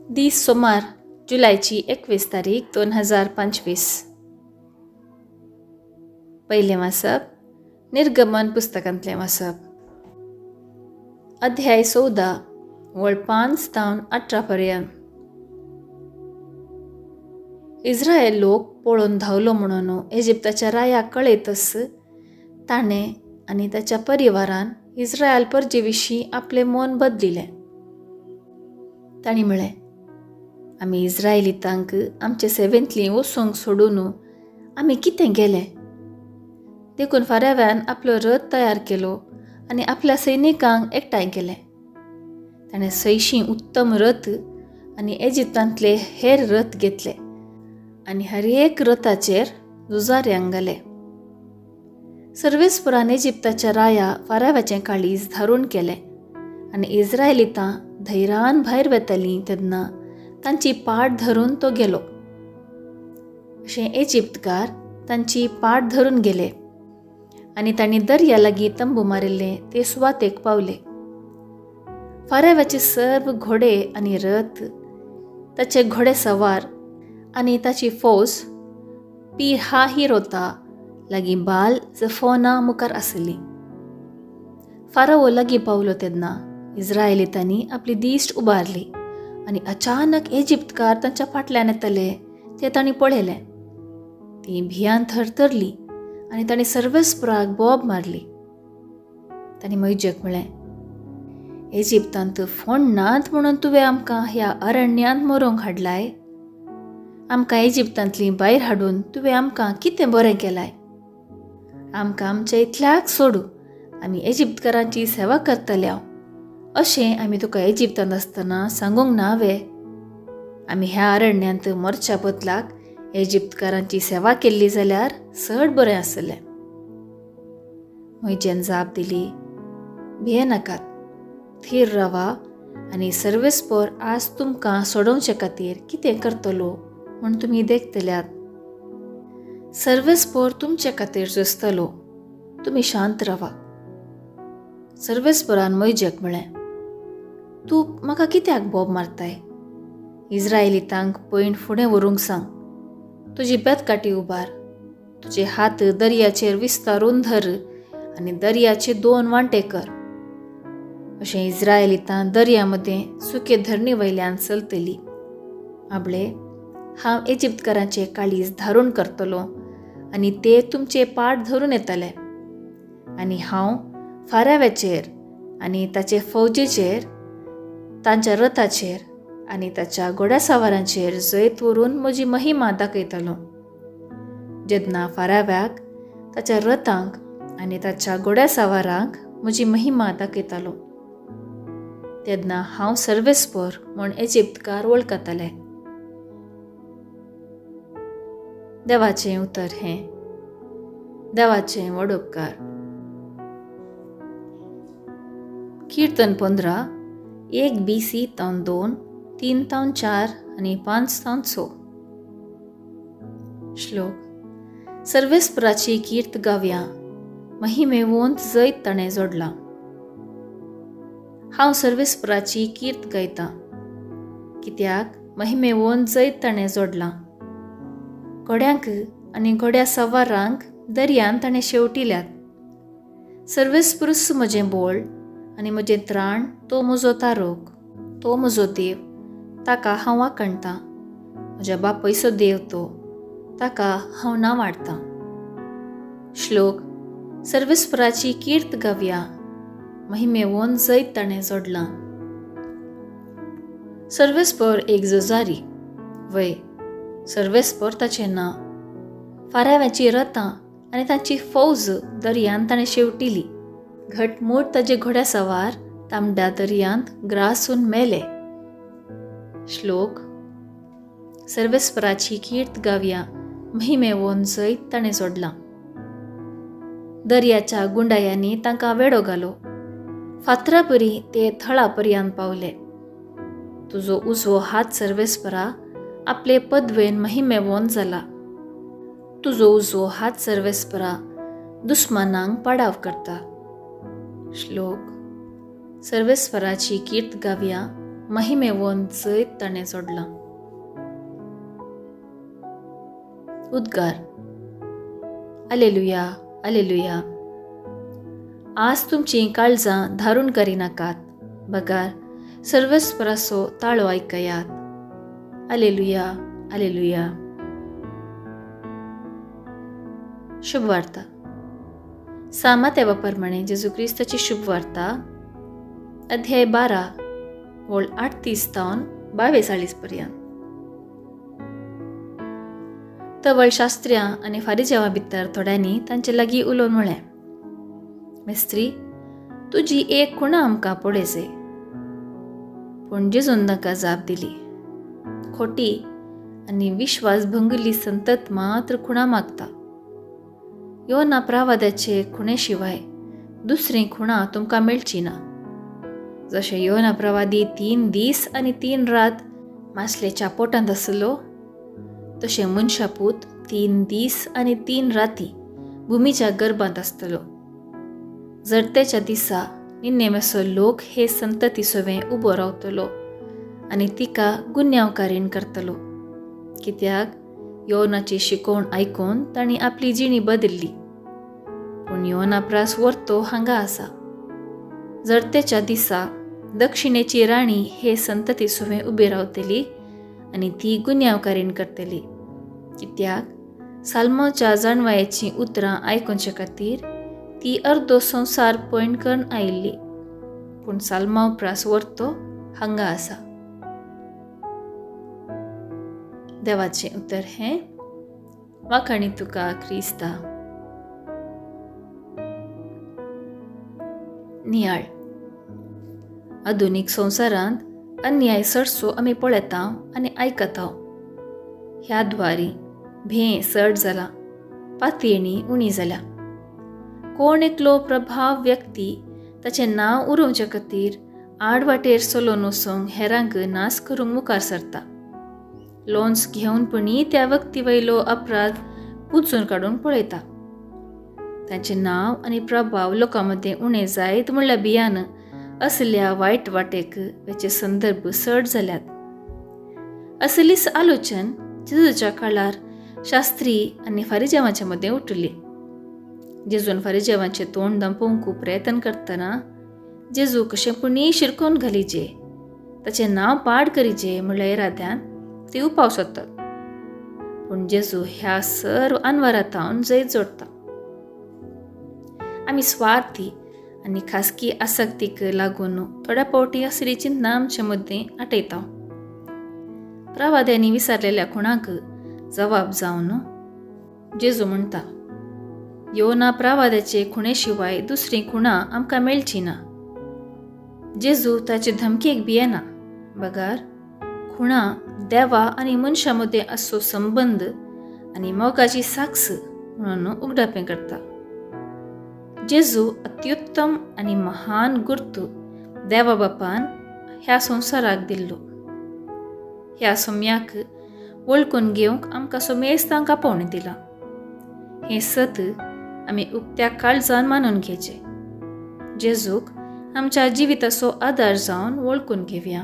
दीस सोमार जुलायची 21 तारीख 2025. पयलें वाचप निर्गमन पुस्तकांतलें वाचप. अध्याय 14 वळ 5 तावन 18 पर्यंत. इस्रायल लोक पळोवन धांवलो म्हणून इजिप्ताच्या रायाक कळयतच ताणें आनी ताच्या परिवारान इस्रायल परजे विशीं आपलें मन बदलिलें. तांणी म्हळें, आमी इस्रायलितांक आमचे सेवेंतलीं वचूंक सोडून आमी कितें गेले? देखून फाराव्यान आपलो रथ तयार केलो आनी आपल्या सैनिकांक एकठांय केले. ताणें 600 उत्तम रथ आनी इजिप्तांतले हेर रथ घेतले आनी हर एक रथाचेर झुजाऱ्यांक घाले. सर्वेस्परान इजिप्ताच्या राया फाराव्याचें काळीज धारून केलें आनी इस्रायलितां धैर्यान भायर वेतालीं तेन्ना तांची पाट धरून तो गेलो. अशें इजिप्तकार तांची पाट धरून गेले आनी तांणी दर्या लागीं तंबू मारिल्ले ते सुवातेक पावले. फाराव्याचे सर्व घोडे आनी रथ, ताचे घोडे सवार आनी ताची फौज पी हाहिरोता लागीं बाल जफोना मुखार आसली. फारावो लागीं पावलो तेन्ना इस्रायलितांनी आपली दिश्ट उबारली आनी अचानक इजिप्तकार तांच्या फाटल्यान येतले ते तांणी पळयलें. ती भियान थरथरली आनी तांणी सर्वेस्पराक बोब मारली. तांणी मोयजेक म्हळें, इजिप्तांत फोंड नात म्हणून तुवें आमकां ह्या अरण्यांत मरोंक हाडलाय? आमकां इजिप्तांतलीं भायर हाडून तुवें आमकां कितें बरें केलाय? आमकां आमच्या इतल्याक सोडू, आमी इजिप्तकारांची सेवा करतले हांव. अशें आमी तुका इजिप्तांत आसतना सांगूंक ना वे? आमी ह्या अरण्यांत मरच्या बदलाक इजिप्तकारांची सेवा केल्ली जाल्यार चड बरें आसलें. मोयजेन जाप दिली, भियेनाकात, थीर रावा आनी सर्वेस्पर आज तुमकां सोडोवचे खातीर कितें करतलो म्हूण तुमी देखतल्यात. सर्वेस्पर तुमचे खातीर झुजतलो, तुमी शांत रावा. सर्वेस्परान मोयजेक म्हळें, तूं म्हाका कित्याक बोब मारताय? इस्रायलितांक पयण फुडें व्हरूंक सांग. तुजी बेतकाठी उबार, तुजे हात दर्याचेर विस्तारून धर आनी दर्याचे 2 वांटे कर. अशें इस्रायलितां दर्या मदें सुके धरणी वयल्यान चलतली. आपले हांव इजिप्तकारांचे काळीज धारून करतलो आनी ते तुमचे पाट धरून येतले आनी हांव फाराव्याचेर आनी ताचे फौजेचेर, तांच्या रथाचेर आनी ताच्या घोड्यासवारांचेर जैत व्हरून म्हजी महिमा दाखयतलो. जेन्ना फाराव्याक, ताच्या रथांक आनी ताच्या घोड्यासवारांक म्हजी महिमा दाखयतलो तेन्ना हांव सर्वेस्पर म्हूण इजिप्तकार वळखतले. देवाचें उतर हें. देवाचें व्हड उपकार. कीर्तन 15 1 BC तावन 2, 3 तावन 4 आनी 5 तावन 6. श्लोक. सर्वेस्पराची कीर्त गावया, महिमेवंत जैत ताणें जोडलां. हांव सर्वेस्पराची कीर्त गायतां, कित्याक महिमेवंत जैत ताणें जोडलां. घोड्यांक आनी घोड्या सवारांक दर्यान ताणें शेवटिल्यात. सर्वेस्परूच म्हजें बोळ आनी म्हजें त्राण, तो म्हजो तारोक, तो म्हजो देव, ताका हांव वाखणटां. म्हज्या बापयचो देव तो, ताका हांव ना वाडटां. श्लोक. सर्वेस्पराची कीर्त गावया, महिमेवंत जैत ताणें जोडलां. सर्वेस्पर एक झुजारी, वय सर्वेस्पर ताचें नांव. फाराव्याची रथां आनी तांची फौज दर्यान ताणें शेवटिली. घटमूट ताजे घोड्या सवार तांबड्या दर्यांत ग्रासून मेले. श्लोक. सर्वेस्पराची कीर्त गावया, महिमेवंत जैत ताणें जोडलां. दर्याच्या गुंडायांनी तांकां वेडो घालो, फातरापरी ते थळा पर्यंत पावले. तुजो उजवो हात सर्वेस्परा आपले पदवेन महिमेवंत जाला. तुजो उजवो हात सर्वेस्परा दुस्मानांक पाडाव करता. श्लोक. सर्वेस्पराची कीर्त गावया, महिमेवन जैत ताणें जोडलां. उद्गार. आलेलुया, आलेलुया. आज तुमचीं काळजां धारून करिनाकात, बगार सर्वस्पराचो ताळो आयकयात. आलेलुया, आलेलुया. शुभवार्ता. सामात्या प्रमाणे जेजू क्रिस्ताची शुभवार्ता, अध्याय 12 वळ 38 तावन 42 पर्यंत. तवळ शास्त्र्यां आनी फारिजेवां भितर थोड्यांनी तांचे लागीं उलोवन म्हळें, मेस्त्री, तुजी एक खुणा आमकां पळयजे. पूण जेजून तांकां जाप दिली, खोटी आनी विश्वास भंगली संतत मात्र खुणा मागता. योना प्रावाद्याचे खुणे शिवाय दुसरी खुणा तुमकां मेळची ना. जशें योना प्रवादी 3 दीस आनी 3 रात मासलेच्या पोटांत आसलो, तशें मनशापूत 3 दीस आनी 3 राती भुमीच्या गर्भांत आसतलो. जडतेच्या दिसा निन्नेमेसो लोक हे संतती सवें उबो रावतलो आनी तिका गुन्यांवकारीण करतलो, कित्याक योनाची शिकोवण आयकून तांणी आपली जिणी बदल्ली. पूण योना प्रास वर्तो हांगा आसा. जडतेच्या दिसा दक्षिणेची राणी हे संतती सवें उबी रावतली आनी ती गुन्यांवकारीण करतली, कित्याक साल्माच्या जाणवायेचीं उतरां आयकुचे खातीर ती अर्दो संवसार पयण करून आयिल्ली. पूण साल्माव प्रास वर्तो हांगा आसा. देवाचें उतर हें. वाखाणी तुका क्रिस्ता. नियाळ. आधुनीक संवसारांत अन्याय चडसो आमी पळयता आनी आयकता. ह्या द्वारी भें चड जाला, पातयेणी उणी जाल्या. कोण एकलो प्रभाव व्यक्ती ताचें नांव उरोवचे खातीर आडवाटेर चलोवन वचूंक हेरांक नाश करूंक मुखार सरता. लोन्स घेवन पणी त्या व्यक्ती वयलो अपराध पुंजून काडून पळयता. तांचें नांव आनी प्रभाव लोकां मदें उणें जायत म्हणल्या भियान असल्या वायट वाटेक वेचे संदर्भ चड जाल्यात. असलीच आलोचन जेजूच्या काळार शास्त्री आनी फारिजेवांच्या मदें उठली. जेजून फारिजेवांचें तोंड दांपोवंक प्रयत्न करतना जेजू कशें पुणी शिरकोवन घालीजे, ताचें नांव पाड करीजे म्हणल्या इराद्यान ते उपाव सोदतात. पूण जेजू ह्या सर्व अनवरातावन जैत जोडटा. आमी स्वार्थी आनी खासगी आसक्तीक लागून थोड्या फावटी असली चिंतना आमचे मदें आटयता. प्रवाद्यांनी विसरलेल्या खुणाक जबाब जावन जेजू म्हणटा, योना प्रवाद्याचे खुणे शिवाय दुसरी खुणा आमकां मेळची ना. जेजू ताचे धमकेक भियेना, बगार खुणा देवा आनी मनशां मदें आसचो संबंद आनी मोगाची साक्ष म्हणून उगडापें करता. जेजू अत्युत्तम आनी महान गुर्तू देवा बापान ह्या संवसाराक दिल्लो. ह्या सोम्याक वळखून घेवंक आमकां सोमेस्तांक आपोवणें दिलां. हें सत आमी उक्त्या काळजान मानून घेवचें. जेजूक आमच्या जिविताचो आदार जावन वळखून घेवया.